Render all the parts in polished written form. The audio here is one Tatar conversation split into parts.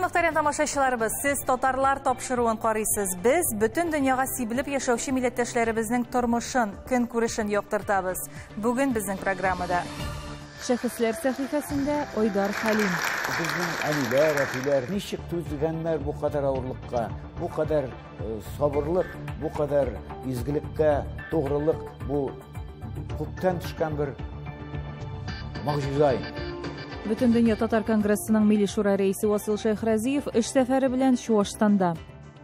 Мөхтәрәм тамашачыларыбыз, сез татарлар тапшыруын карыйсыз. Без бөтен дөньяга сибелеп яшәүче милләттәшләребезнең тормышын, көнкүрешен яктыртабыз. Бүген безнең программада Шәхесләр сәхифәсендә Айдар Хәлим. Безнең әниләр, әтиләр ничек түзгәннәр бу кадәр авырлыкка, бу кадәр сабырлык, бу кадәр изгелеккә, тугрылык, бу күктән төшкән бер могҗиза инде. Бөтендөнья татар конгрессының Милли шура рәисе Васил Шәйхразиев эш сәфәре белән Чуашстанда.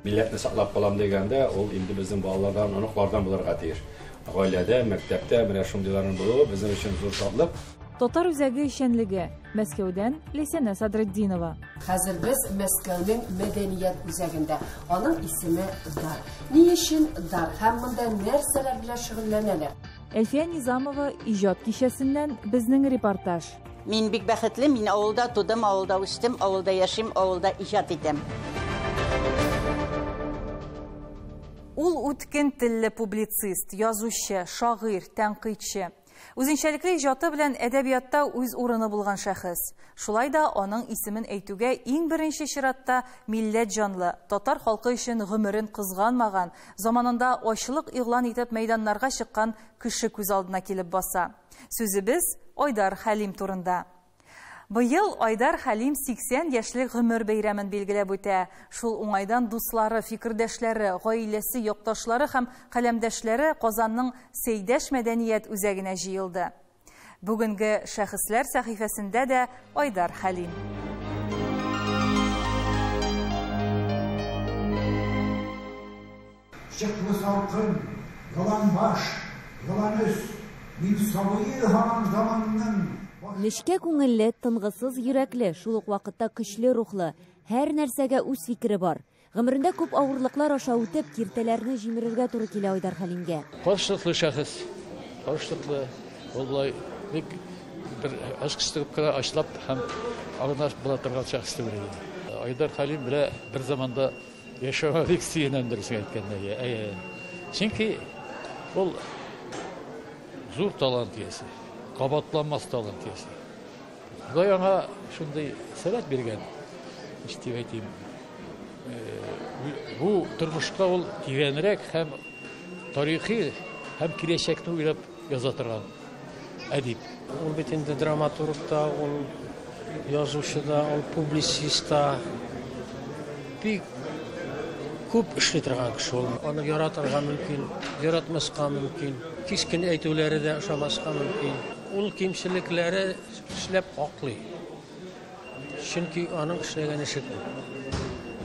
Милләтне саклап калам дигәндә, ул инде безнең балалардан, оныклардан булырга тиеш. Гаиләдә, мәктәптә менә шундыйларның булуы безнең өчен зур шатлык. Татар үзәге эшчәнлеге. Мәскәүдән Ләйсәнә Садретдинова. Хәзер без Мәскәүнең мәдәният үзәгендә. Аның исеме Дар. Ни өчен Дар һәм монда нәрсәләр белән шөгыльләнәләр? Әлфия Низамова иҗат кичәсеннән безнең репортаж. Мин бик бәхетле, мин авылда тудым, авылда үстем, авылда яшим, авылда иҗат итәм. Ул үткен телле публицист, язучы, шагыйрь, тәнкыйтьче. Үзенчәлекле иҗаты белән әдәбиятта үз урыны булган шәхес. Шулай да аның исемен әйтүгә иң беренче чиратта милләт җанлы, татар халкы өчен гомерен кызганмаган, заманында ачлык игълан итеп мәйданнарга чыккан кеше күз алдына килеп баса. Сүзебез Айдар Хәлим турында. Быел Айдар Хәлим 80 яшьлек гомер бәйрәмен билгеләп үтә. Шул уңайдан дуслары, фикердәшләре, гаиләсе, якташлары һәм каләмдәшләре Казанның Сәйдәш мәдәният үзәгенә җыелды. Бүгенге шәхесләр сәхифәсендә дә Айдар Хәлим. Чыклы салкын, яланбаш, яланөс, мин сабые һаман заманның. Нечкә күңелле, тынгысыз йөрәкле, шул ук вакытта көчле рухлы, һәр нәрсәгә үз фикере бар. Гомерендә күп авырлыклар аша үтеп, киртәләрне җимерергә туры килә Айдар Хәлимгә. Каршылыклы шәхес, каршылыклы, ул болай бик бер ачкыч тыгып кына ачлап һәм аңлаш була торган шәхес түгел иде. Айдар Хәлим белән бер заманда яшәүгә бик сөенәм, дөресен әйткәндә. Чөнки ул зур талант иясе, кабатланмас талант иясе. Ходай аңа шундый сәләт биргән, ничек дип әйтим, бу тормышка ул тирәнрәк һәм тарихи һәм киләчәкне уйлап яза торган әдип. Ул бит инде драматург та, ул язучы да, ул публицист та. Бик күп эшли торган кеше ул. Аны яратырга мөмкин, яратмаска мөмкин. Кискен әйтүләре дә ошамаска мөмкин. Ул кимчелекләре эшләп аклый. Чөнки аның эшләгән эше күп.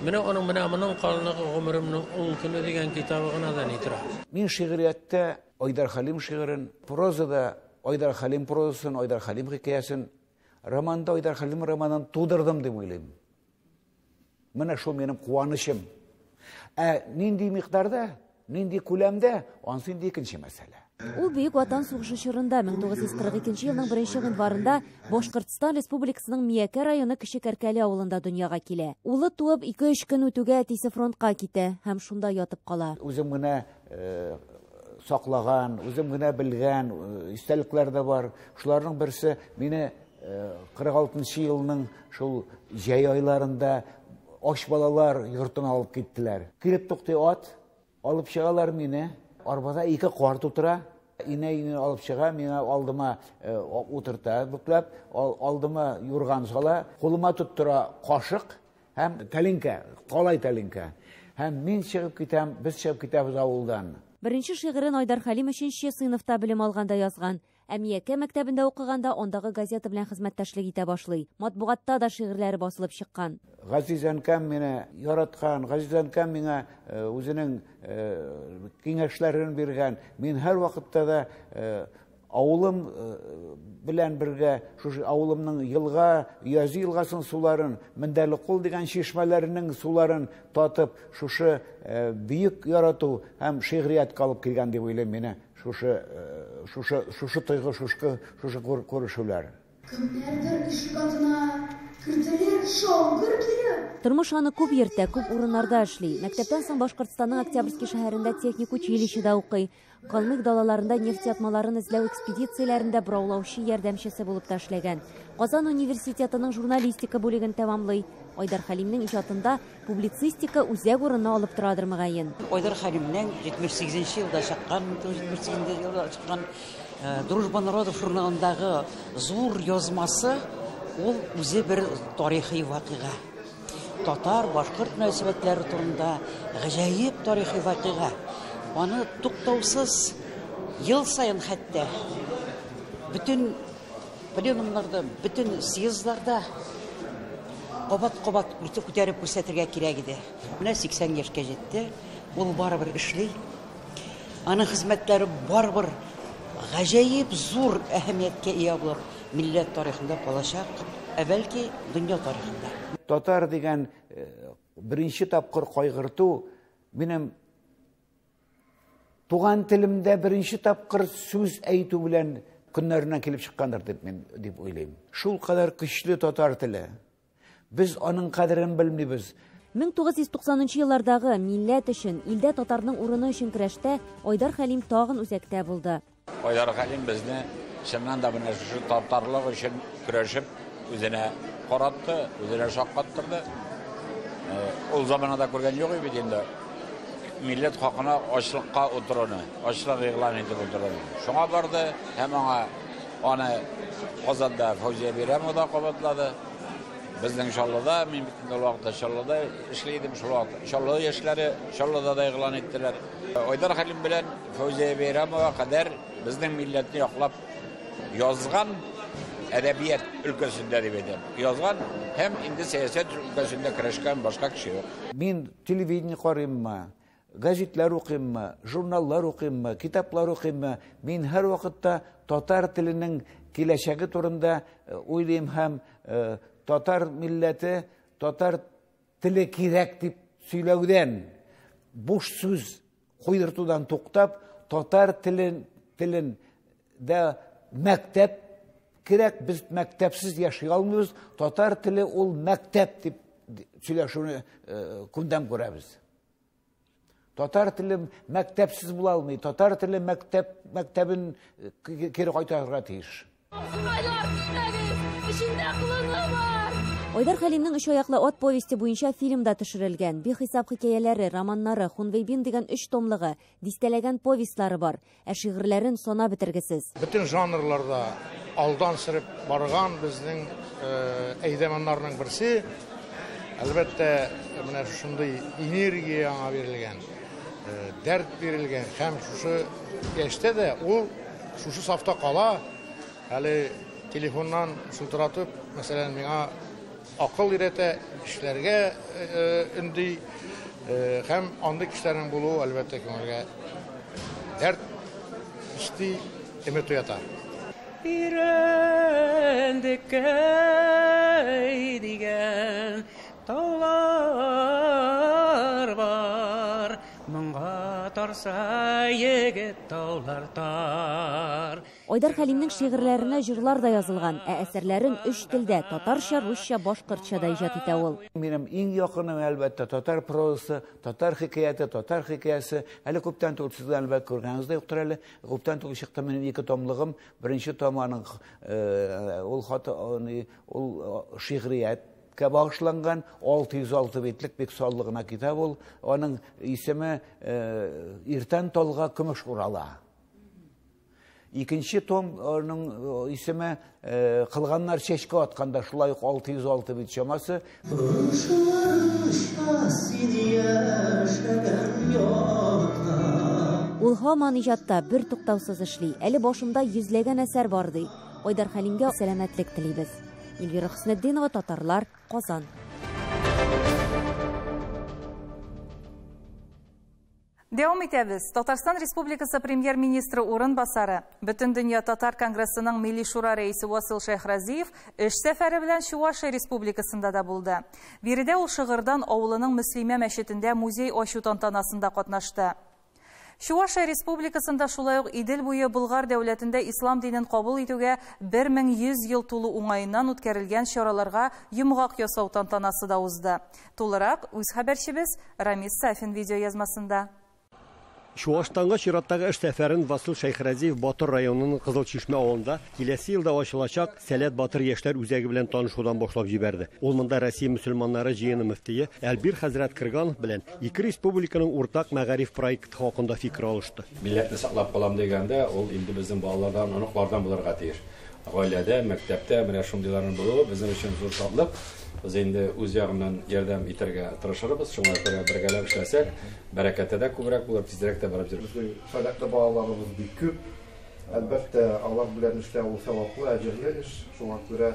Менә аның менә моның калынлыгы гомеремнең 10 көне дигән китабы гына да ни тора. Мин шигърияттә Айдар Хәлим шигырен, прозада Айдар Хәлим прозасын, Айдар Хәлим хикәясен, романда Айдар Хәлим романын тудырдым дип уйлыйм. Менә шул минем куанычым. Ә нинди микъдарда, нинди күләмдә, анысы инде икенче мәсьәлә. Ул Бөек Ватан сугышы чорында 1942 елның 1 гыйнварында Башкортстан Республикасының Миякә районы Кече Кәркәле авылында дөньяга килә. Улы туып 2-3 көн үтүгә әтисе фронтка китә һәм шунда ятып кала. Үзем генә саклаган, үзем генә белгән истәлекләр дә бар. Шуларның берсе мине 46 елның шул җәй айларында ач балалар йортына алып киттеләр. Килеп туктый ат, алып чыгалар мине. Арбада ике карт утыра. Инәй мине алып чыга, миңа алдыма утырта, бөкләп, алдыма юрган сала, кулыма тоттыра кашык һәм тәлинкә, калай тәлинкә. Һәм мин чыгып китәм, без чыгып китәбез авылдан. Беренче шигырен Айдар Хәлим 3нче сыйныфта белем алганда язган. Ә Миякә мәктәбендә укыганда андагы газета белән хезмәттәшлек итә башлый. Матбугатта да шигырьләре басылып чыккан. Газиз әнкәм мине яраткан, Газиз әнкәм миңа үзенең киңәшләрен биргән. Мин һәр вакытта да авылым белән бергә, шушы авылымның елга, Язи елгасының суларын, Мендәле кул дигән чишмәләренең суларын татып, шушы бөек ярату һәм шигърият алып килгән дип уйлыйм мине. Шушы тойгы, шушы күрешүләр. Кемнәрдер ишек артына керделәр, шаугыр килеп. Тормыш аны күп йөртә, күп урыннарда эшли. Мәктәптән соң Башкортстанның Октябрьский шәһәрендә техник училищеда укый. Калмык далаларында нефть ятмаларын эзләү экспедицияләрендә бораулаучы ярдәмчесе булып та эшләгән. Казан университетының журналистика бүлеген тәмамлый. Айдар Хәлимнең иҗатында публицистика үзәк урынны алып торадыр, мөгаен. Айдар Хәлимнең 78 нче елда чыккан, 1978 елда чыккан Дружба народов журналындагы зур язмасы ул үзе бер тарихи вакыйга. Татар, башкорт мөнәсәбәтләре турында гаҗәеп тарихи вакыйга. Аны туктаусыз ел саен хәтта бөтен пленумнарда, бөтен съездларда кабат-кабат күтәреп күрсәтергә кирәк иде. Менә 80 яшькә җитте, ул барыбер эшли. Аның хезмәтләре барыбер гаҗәеп зур әһәмияткә ия булып, милләт тарихында калачак, ә бәлки дөнья тарихында. Татар дигән беренче тапкыр кайгырту минем туган телемдә беренче тапкыр сүз әйтү белән көннәреннән килеп чыккандыр дип мин дип уйлыйм. Шул кадәр көчле татар теле. Без аның кадерен белмибез. 1990 еллардагы милләт өчен, илдә татарның урыны өчен көрәштә Айдар Хәлим тагын үзәктә булды. Айдар Хәлим безне чыннан да менә шушы татарлык өчен көрәшеп үзенә каратты, үзенә шаккаттырды. Ул заманада күргән юк бит инде. Милләт хакына ачлыкка утыруны, ачлык игълан итеп утыруны. Шуңа барды һәм аңа аны Казанда Фәүзия Бәйрәмова да кабатлады. Безнең Чаллыда, мин бит инде ул вакытта Чаллыда эшли идем, шул вакытта Чаллы яшьләре Чаллыда да игълан иттеләр. Айдар Хәлим белән Фәүзия Бәйрәмова кадәр безнең милләтне яклап язган әдәбият өлкәсендә дип әйтәм. Язган һәм инде сәясәт өлкәсендә көрәшкән башка кеше юк. Мин телевидение карыйммы, газетлар укыйммы, журналлар укыйммы, китаплар укыйммы, мин һәр вакытта татар теленең киләчәге турында уйлыйм һәм татар милләте, татар теле кирәк дип сөйләүдән, буш сүз куйдыртудан туктап, татар телен телен дә мәктәп кирәк, без мәктәпсез яши алмыйбыз, татар теле ул мәктәп дип сөйләшүне күндәм күрәбез. Татар теле мәктәпсез була алмый, татар теле мәктәп мәктәбен кире кайтарырга тиеш. Айдар Хәлимнең Өч аяклы ат повесте буенча фильм да төшерелгән. Бихисап хикәяләре, романнары, Хунвейбин дигән өч томлыгы, дистәләгән повестьлары бар. Ә шигырьләрен санап бетергесез. Бөтен жанрларда алдан сөреп барган безнең әйдәманнарның берсе. Әлбәттә, менә шушындый энергия аңа бирелгән, дәрт бирелгән һәм шушы яшьтә дә ул шушы сафта кала. Әле телефоннан шылтыратып, мәсәлән, миңа акыл өйрәтә, эшләргә өнди һәм андый кешеләрнең булуы, әлбәттә, күңелгә дәрт өсти, өмет уята. Өйрәндекәй дигән таулар бар, моңга тарса егет таулар тар. Айдар Хәлимнең шигырьләренә җырлар да язылган, ә әсәрләрен өч телдә татарча, русча, башкортча да иҗат итә ул. Минем иң якыным, әлбәттә, татар прозасы, татар хикәяте, татар хикәясе. Әле күптән түгел сезгә әлбәттә күргәнегез дә юктыр әле. Күптән түгел чыкты минем ике томлыгым. Беренче том аның ул хаты, ул шигърияткә багышланган 606 битлек бик саллы гына китап ул. Аның исеме Иртән талга көмеш урала. Икенче том аның исеме Кылганнар чәчкә атканда, шулай ук 606 бит чамасы. Ул һаман иҗатта бер туктаусыз эшли. Әле башымда йөзләгән әсәр бар ди. Айдар Хәлимгә сәламәтлек телибез. Эльвира Хөснетдинова, Татарлар, Казан. Дәвам итәбез. Татарстан Республикасы премьер-министры урынбасары, Бөтендөнья Татар Конгрессының Милли Шура рәисе Васил Шәйхразиев эш сәфәре белән Чувашия Республикасында да булды. Биредә ул Шыгырдан авылының Мөслимә мәчетендә музей ачу тантанасында катнашты. Чувашия Республикасында шулай ук Идел буе Болгар дәүләтендә ислам динен кабул итүгә 1100 ел тулу уңаеннан үткәрелгән чараларга йомгак ясау тантанасы да узды. Тулырак үз хәбәрчебез Рамис Сафин видеоязмасында. Чуашстанга чираттагы эш сәфәрен Васил Шәйхразиев Батыр районының Кызыл Чишмә авылында киләсе елда ачылачак Сәләт Батыр яшьләр үзәге белән танышудан башлап җибәрде. Ул монда Россия мөселманнары җыены мөфтие Әлбир хәзрәт Крганов белән ике республиканың уртак мәгариф проекты хакында фикер алышты. Милләтне саклап калам дигәндә, ул инде безнең балалардан, оныклардан булырга тиеш. Гаиләдә, мәктәптә менә шундыйларның булуы безнең өчен зур шатлык. Без инде үз ягыннан ярдәм итәргә тырышырбыз. Шуңа күрә бергәләп эшләсәк, бәрәкәте дә күбрәк булыр, тизрәк тә барып җитәрбез. Безнең сәләтле балаларыбыз бик күп. Әлбәттә, алар белән эшләү ул саваплы, әҗерле эш. Шуңа күрә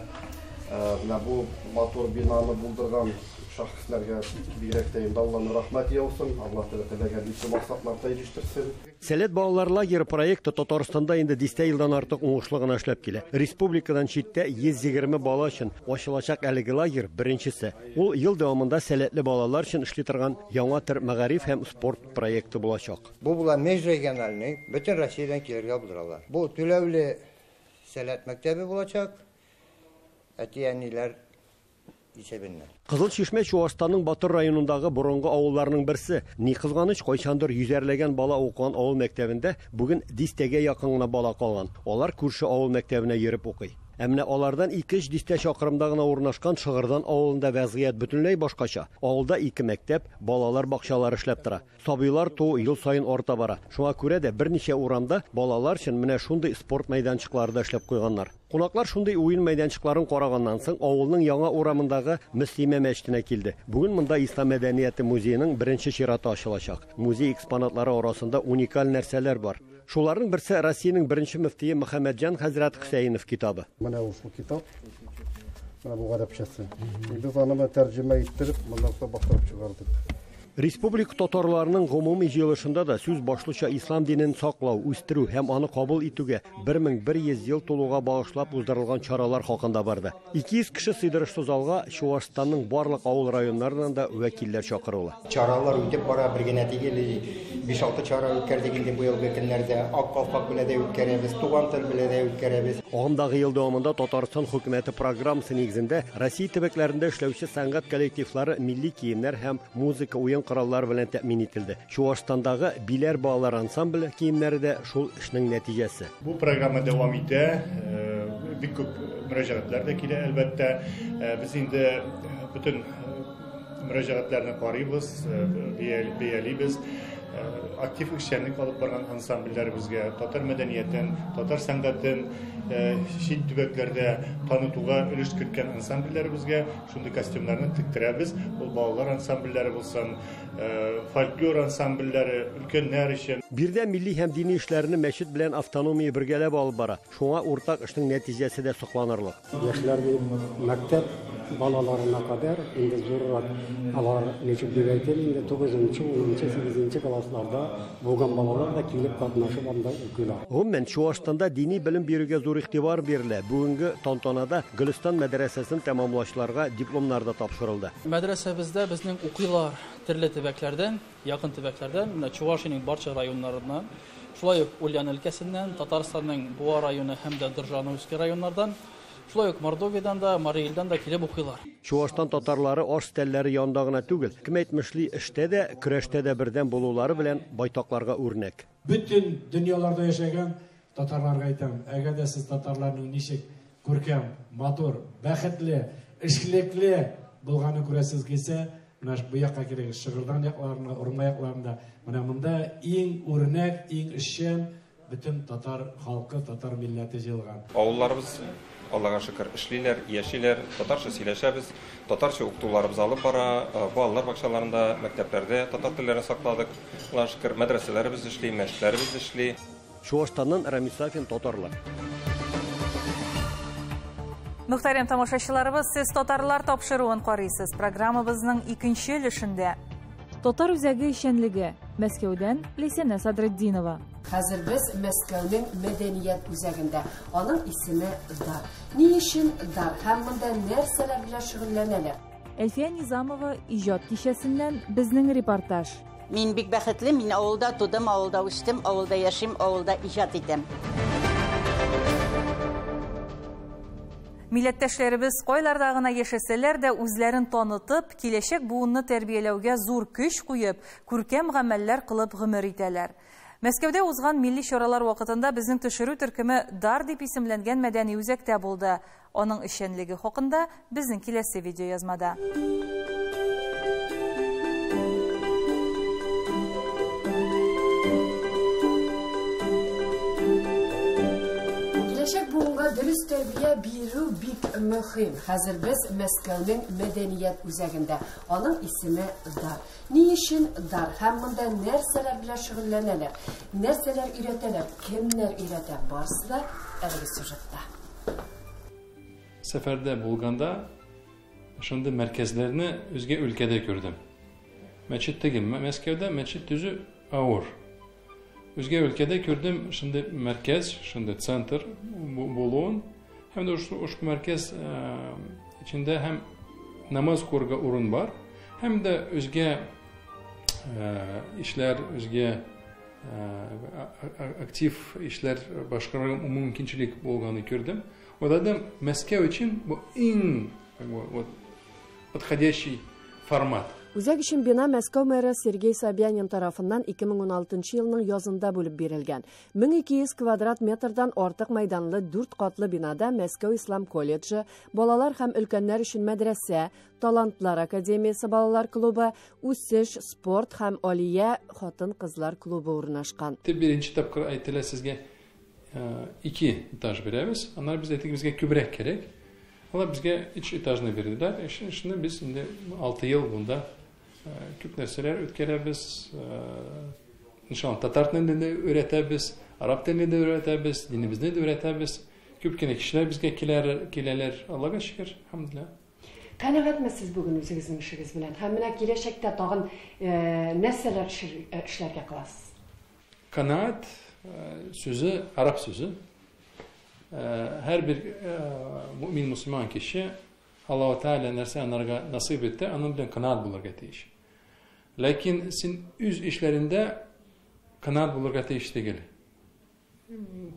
менә бу матур бинаны булдырган шәхесләргә бигрәк тә инде Алланың рәхмәте яусын. Алла Тәгалә теләгән бөтен максатларда ирештерсен. Сәләт балалар лагеры проекты Татарстанда инде дистә елдан артык уңышлы гына эшләп килә. Республикадан читтә 120 бала өчен ачылачак әлеге лагерь беренчесе. Ул ел дәвамында сәләтле балалар өчен эшли торган яңа төр мәгариф һәм спорт проекты булачак. Бу була межрегиональный, бөтен Россиядән килергә булдыралар. Бу түләүле сәләт мәктәбе булачак. Әти-әниләр исәбеннән. Кызыл Чишмә Чуашстанның Батыр районындагы борынгы авылларының берсе. Ни кызганыч, кайчандыр йөзәрләгән бала укыган авыл мәктәбендә бүген дистәгә якын гына бала калган. Алар күрше авыл мәктәбенә йөреп укый. Ә менә алардан 2-3 дистә чакрымда гына урнашкан Шыгырдан авылында вәзгыять бөтенләй башкача. Авылда 2 мәктәп, балалар бакчалары эшләп тора. Сабыйлар туу ел саен арта бара. Шуңа күрә дә берничә урамда балалар өчен менә шундый спорт мәйданчыклары да эшләп куйганнар. Кунаклар шундый уен мәйданчыкларын караганнан соң авылның яңа урамындагы Мөслимә мәчетенә килде. Бүген монда Ислам мәдәнияте музееның беренче чираты ачылачак. Музей экспонатлары арасында уникаль нәрсәләр бар. Шуларның берсе Россиянең беренче мөфтие Мөхәммәтҗан хәзрәт Хөсәенов китабы. Менә ул шул китап. Менә бу гарәпчәсе. Без аны тәрҗемә иттереп, моннан соң бастырып чыгардык. Республика татарларының гомуми җыелышында да сүз башлыча ислам динен саклау, үстерү һәм аны кабул итүгә 1100 ел тулуга багышлап уздырылган чаралар хакында барды. 200 кеше сыйдырышлы залга Чуашстанның барлык авыл районнарыннан да вәкилләр чакырыла. Чаралар үтеп бара, бер генә түгел, 5-6 чара үткәрдек инде бу елгы көннәрдә. Ак калфак белән дә үткәрәбез, туган тел белән дә үткәрәбез. Агымдагы ел дәвамында Татарстан хөкүмәте программасы нигезендә Россия төбәкләрендә эшләүче сәнгать коллективлары милли киемнәр һәм музыка уен кораллары белән тәэмин ителде. Чуашстандагы Биләр балалар ансамбле киемнәре дә шул эшнең нәтиҗәсе. Бу программа дәвам итә. Бик күп мөрәҗәгатьләр дә килә, әлбәттә. Без инде бөтен мөрәҗәгатьләрне карыйбыз, бәялибез. Актив эшчәнлек алып барган ансамбльләребезгә, татар мәдәниятен, татар сәнгатен чит төбәкләрдә танытуга өлеш керткән ансамбльләребезгә шундый костюмнарны тектерәбез. Ул балалар ансамбльләре булсын, фольклор ансамбльләре, өлкәннәр өчен. Биредә милли һәм дини эшләрне мәчет белән автономия бергәләп алып бара. Шуңа уртак эшнең нәтиҗәсе дә сокланырлык. Яшьләр мәктәп балаларына кадәр инде зуррак, алар ничек дип әйтим, инде 9-нчы, 10-нчы, 8-нче классларда булган балалар да килеп катнашып анда укыйлар. Гомумән, Чуашстанда дини белем бирүгә зур игътибар бирелә. Бүгенге тантанада Гөлстан мәдрәсәсен тәмамлаучыларга дипломнар да тапшырылды. Мәдрәсәбездә безнең укыйлар төрле төбәкләрдән, якын төбәкләрдән, менә Чувашиянең барча районнарыннан, шулай ук Ульян өлкәсеннән, Татарстанның Буа районы һәм дә Доржановский районнардан, шулай ук Мордовиядан да, Марий Элдан да килеп укыйлар. Чуашстан татарлары аш стәлләре янында гына түгел, кем әйтмешли, эштә дә, көрәштә дә бердәм булулары белән байтакларга үрнәк. Бөтен дөньяларда яшәгән татарларга әйтәм, әгәр дә сез татарларның ничек күркәм, матур, бәхетле, эшлекле булганын күрәсез килсә, менә бу якка килегез, Шыгырдан якларында, Урмай якларында, менә монда иң үрнәк, иң эшчән бөтен татар халкы, татар милләте җыелган. Авылларыбыз Аллага шөкер эшлиләр, яшиләр, татарча сөйләшәбез, татарча укытуларыбыз алып бара, балалар бакчаларында, мәктәпләрдә татар телләрен сакладык. Аллага шөкер, мәдрәсәләребез эшли, мәчетләребез эшли. Чуашстаннан Рамис Сафин, Татарлар. Мөхтәрәм тамашачыларыбыз, сез Татарлар тапшыруын карыйсыз. Программабызның икенче өлешендә Татар үзәге эшчәнлеге. Мәскәүдән Ләйсәнә Садретдинова. Хәзер без Мәскәүнең мәдәният үзәгендә. Аның исеме Дар. Ни өчен Дар һәм монда нәрсәләр белән шөгыльләнәләр? Әлфия Низамова иҗат кичәсеннән безнең репортаж. Мин бик бәхетле, мин авылда тудым, авылда үстем, авылда яшим, авылда иҗат итәм. Милләттәшләребез кайларда гына яшәсәләр дә үзләрен танытып, киләчәк буынны тәрбияләүгә зур көч куеп, күркәм гамәлләр кылып гомер итәләр. Мәскәүдә узган милли чаралар вакытында безнең төшерү төркеме Дар дип исемләнгән мәдәни үзәктә булды. Аның эшчәнлеге хакында безнең киләсе видеоязмада. Киләчәк буынга дөрес тәрбия бирү бик мөһим. Хәзер без Мәскәүнең мәдәният үзәгендә. Аның исеме Дар. Ни өчен Дар? Һәм монда нәрсәләр белән шөгыльләнәләр? Нәрсәләр өйрәтәләр? Кемнәр өйрәтә? Барысы да әлеге сюжетта. Сәфәрдә булганда шундый мәркәзләрне үзгә өлкәдә күрдем. Мәчет түгел, Мәскәүдә мәчет төзү авыр. Үзгә өлкәдә күрдем шундый мәркәз, шундый центр булуын. Һәм дә ошбу мәркәз эчендә һәм намаз укырга урын бар, һәм дә үзгә эшләр, үзгә актив эшләр башкарырга мөмкинчелек булганын күрдем. Уйладым, Мәскәү өчен бу иң, как бы, вот, подходящий формат. Үзәк өчен бина Мәскәү мэры Сергей Собянин тарафыннан 2016 елның язында бүлеп бирелгән. 1200 квадрат метрдан артык мәйданлы 4 катлы бинада Мәскәү Ислам колледжы, балалар һәм өлкәннәр өчен мәдрәсә, Талантлар академиясе балалар клубы, үсеш, спорт һәм Алия хатын-кызлар клубы урнашкан. Беренче тапкыр әйтелә сезгә 2 этаж бирәбез, аннары без әйтик, безгә күбрәк кирәк. Алар безгә 3 этажны бирделәр. Шуны без инде 6 ел монда күп нәрсәләр үткәрәбез. Иншалла, татар телен дә өйрәтәбез, араб телен дә өйрәтәбез, динебезне дә өйрәтәбез. Күп кенә кешеләр безгә киләләр. Аллага шөкер, алхамдулилла. Канәгатьме сез бүген үзегезнең эшегез белән? Һәм менә киләчәктә тагын нәрсәләр эшләргә кыласыз? Канаат сүзе араб сүзе. Һәр бер мөмин мусульман кеше Аллаһу Тааля нәрсә анарга насыйп итте, аның белән канаат булырга тиеш. Ләкин син үз эшләрендә канаат булырга тиеш түгел.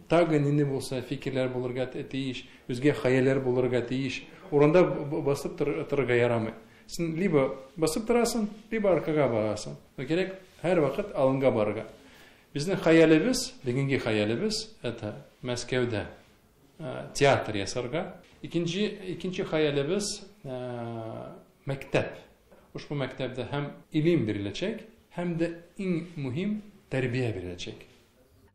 Тагы нинди булса фикерләр булырга тиеш, үзгә хыяллар булырга тиеш. Урында басып торырга ярамый. Син либо басып торасың, либо аркага барасың. Но кирәк һәр вакыт алынга барырга. Безнең хыялыбыз, бүгенге хыялыбыз это Мәскәүдә театр ясарга. Икенче хыялыбыз мәктәп. Ошбу мәктәптә һәм илем биреләчәк, һәм дә иң мөһим тәрбия биреләчәк.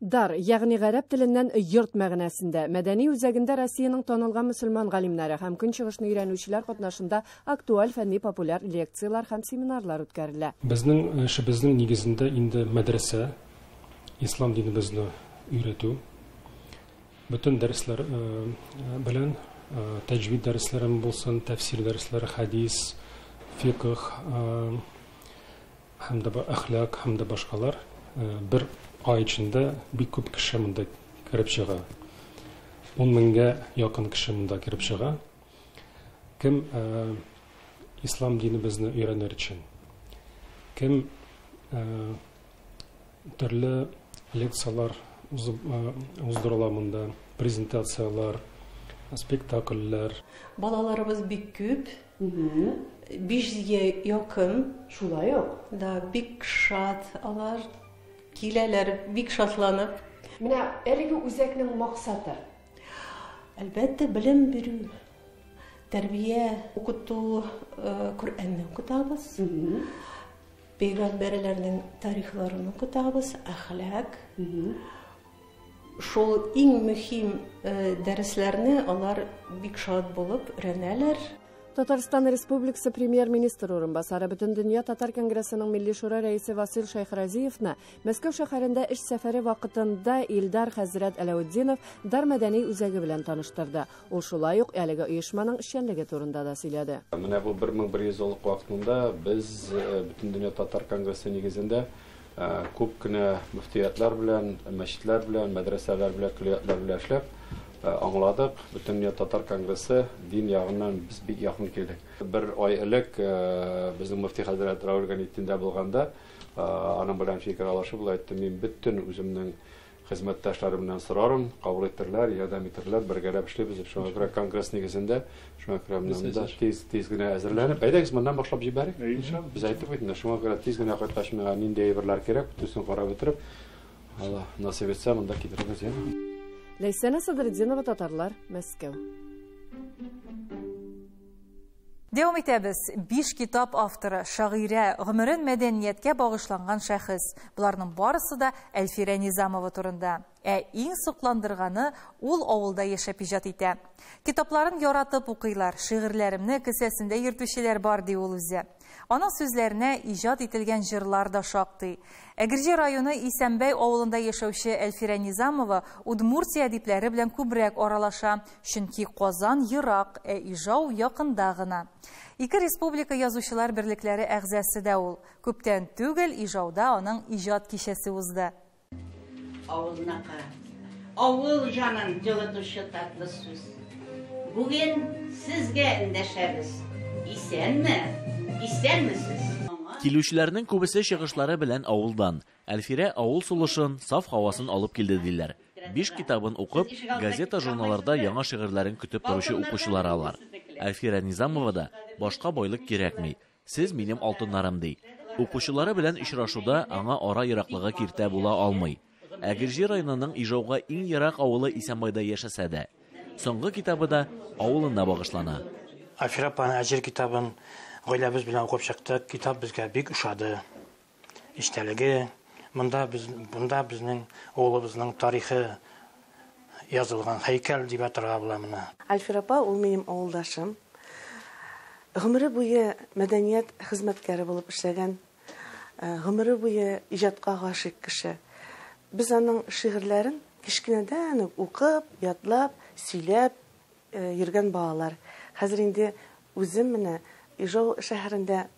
Дар, ягъни гарәп теленнән йорт мәгънәсендә, мәдәни үзәгендә Россиянең танылган мөселман галимнәре һәм көнчыгышны өйрәнүчеләр катнашында актуаль фәнни популяр лекцияләр һәм семинарлар үткәрелә. Безнең эшебезнең нигезендә инде мәдрәсә, ислам динебезне өйрәтү, бөтен дәресләр белән тәҗвид дәресләре булсын, тәфсир дәресләре, хадис, фикх, һәм дә әхлак, һәм дә башкалар. Бер ай эчендә бик күп кеше монда кереп чыга. 10 меңгә якын кеше монда кереп чыга. Кем ислам динебезне өйрәнер өчен, кем төрле лекцияләр уздырыла монда, презентацияләр, спектакльләр. Балаларыбыз бик күп. 500-гә якын. Шулай ук? Да, бик шат алар. Киләләр, бик шатланып. Менә әлеге үзәкнең максаты? Әлбәттә, белем бирү, тәрбия, укыту, Коръәнне укытабыз. Пәйгамбәрләрнең тарихларын укытабыз, әхлак. Шул иң мөһим дәресләрне алар бик шат булып өйрәнәләр. Татарстан Республикасы премьер-министр урынбасары Бөтендөнья Татар конгрессының Милли шура рәисе Васил Шәйхразиевны Мәскәү шәһәрендә эш сәфәре вакытында Илдар хәзрәт Әләүтдинов Дар мәдәни үзәге белән таныштырды. Ул шулай ук әлеге оешманың эшчәнлеге турында да сөйләде. Менә бу 1100 еллык вакытында без Бөтендөнья Татар конгрессы нигезендә күп кенә мөфтиятләр белән, мәчетләр белән, мәдрәсәләр белән, көллиятләр белән эшләп аңладык. Бөтендөнья Татар конгрессы дин ягыннан без бик якын килдек. Бер ай элек безнең мөфти хәзрәт Равил Ганетдиндә булганда, аның белән фикер алышып, ул әйтте, мин бөтен үземнең Хезмәттәшләремнән сорарым, кабул итерләр, ярдәм итерләр, бергәләп эшлибез. Шуңа күрә конгресс нигезендә, шуңа күрә менә тиз-тиз генә әзерләнеп, әйдәгез моннан башлап җибәрик. Без әйттек бит инде, шуңа күрә тиз генә кайткач миңа нинди әйберләр кирәк, бөтенесен карап бетереп, Алла насыйп итсә, монда китерербез, яме. Ләйсәнә Садретдинова, Татарлар, Мәскәү. Дәвам итәбез. 5 китап авторы, шагыйрә, гомерен мәдәнияткә багышланган шәхес. Боларның барысы да Әлфирә Низамова турында. Ә иң сокландырганы, ул авылда яшәп иҗат итә. Китапларын яратып укыйлар, шигырьләремне кесәсендә йөртүчеләр бар, ди ул үзе. Аның сүзләренә иҗат ителгән җырлар да шактый. Әгерҗе районы Исәнбәй авылында яшәүче Әлфирә Низамова Удмуртия әдипләре белән күбрәк аралаша, чөнки Казан ерак, ә Ижау якында гына. Ике республика язучылар берлекләре әгъзасы да ул. Күптән түгел Ижауда аның иҗат кичәсе узды. Авылныкы. Авыл җанын җылытучы татлы сүз. Бүген сезгә эндәшәбез. Исәнме? Исәнмесез? Килүчеләрнең күбесе чыгышлары белән авылдан. Әлфирә авыл сулышын, саф һавасын алып килде диләр. 5 китабын укып, газета-журналларда яңа шигырьләрен көтеп торучы укучылар алар. Әлфирә Низамова да башка байлык кирәкми. Сез минем алтыннарым, ди. Укучылары белән очрашуда аңа ара ераклыгы киртә була алмый. Әгерҗе районының Ижауга иң ерак авылы Исәнбайда яшәсә дә. Соңгы китабы да авылына багышлана. Әлфирә апаның Әҗер китабын гаиләбез белән укып чыктык. Китап безгә бик ошады. Эчтәлеге, монда без, монда безнең авылыбызның тарихы язылган һәйкәл дип атарга була моны. Әлфирә апа ул минем авылдашым. Гомере буе мәдәният хезмәткәре булып эшләгән, гомере буе иҗатка гашыйк кеше. Без аның шигырьләрен кечкенәдән үк укып, ятлап, сөйләп йөргән балалар. Хәзер инде үзем менә Ижау шәһәрендә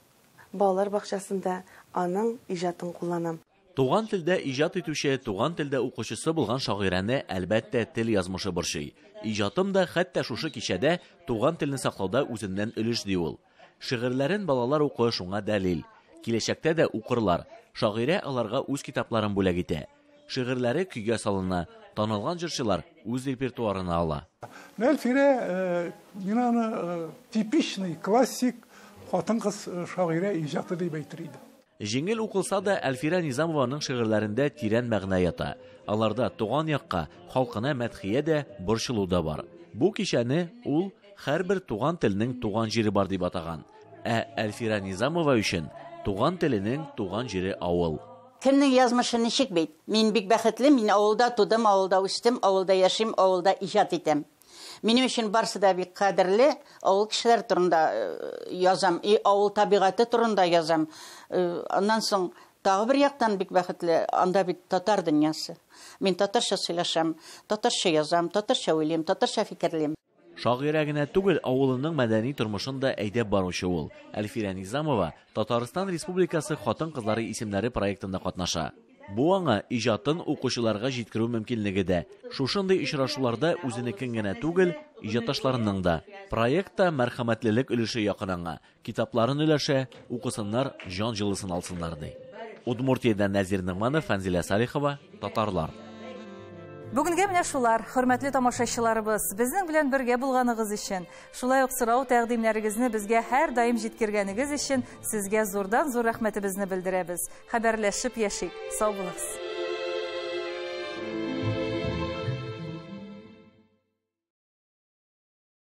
балалар бакчасында аның иҗатын кулланам. Туган телдә иҗат итүче, туган телдә укучысы булган шагыйрәне, әлбәттә, тел язмышы борчый. Иҗатым да хәтта шушы кичәдә туган телне саклауда үзеннән өлеш ди ул. Шигырьләрен балалар укуы шуңа дәлил. Киләчәктә дә укырлар. Шагыйрә аларга үз китапларын бүләк итә. Шигырьләре көйгә салына, танылган җырчылар үз репертуарына ала. Әлфирә, мин аны типичный классик хатын-кыз шагыйрә иҗаты дип әйтер идем. Җиңел укылса да, Әлфирә Низамованың шигырьләрендә тирән мәгънә ята. Аларда туган якка, халкына мәдхия дә, борчылу да бар. Бу кичәне ул һәрбер туган телнең туган җире бар дип атаган. Ә Әлфирә Низамова өчен туган теленең туган җире авыл. Кемнең язмышы ничек бит? Мин бик бәхетле, мин авылда тудым, авылда үстем, авылда яшим, авылда иҗат итәм. Минем өчен барсы да бик кадерле, авыл кешеләр турында язам, и авыл табигате турында язам. Аннан соң тагы бер яктан бик бәхетле, анда бит татар дөньясы. Мин татарча сөйләшәм, татарча язам, татарча уйлыйм, татарча фикерлим. Шагыйрә генә түгел, авылының мәдәни тормышын да әйдәп баручы ул. Әлфирә Низамова Татарстан Республикасы хатын-кызлары исемнәре проектында катнаша. Бу аңа иҗатын укучыларга җиткерү мөмкинлеге дә. Шушындый очрашуларда үзенекен генә түгел, иҗатташларының да. Проектта мәрхәмәтлелек өлеше якын аңа. Китапларын өләшә, укысыннар, җан җылысын алсыннар ди. Удмуртиядән Нәзир Нигманов, Фәнзилә Салихова, Татарлар. Бүгенгә менә шулар, хөрмәтле тамашачыларыбыз, безнең белән бергә булганыгыз өчен, шулай ук сорау тәкъдимнәрегезне безгә һәр даим җиткергәнегез өчен сезгә зурдан-зур рәхмәтебезне белдерәбез. Хәбәрләшеп яшик. Сау булыгыз.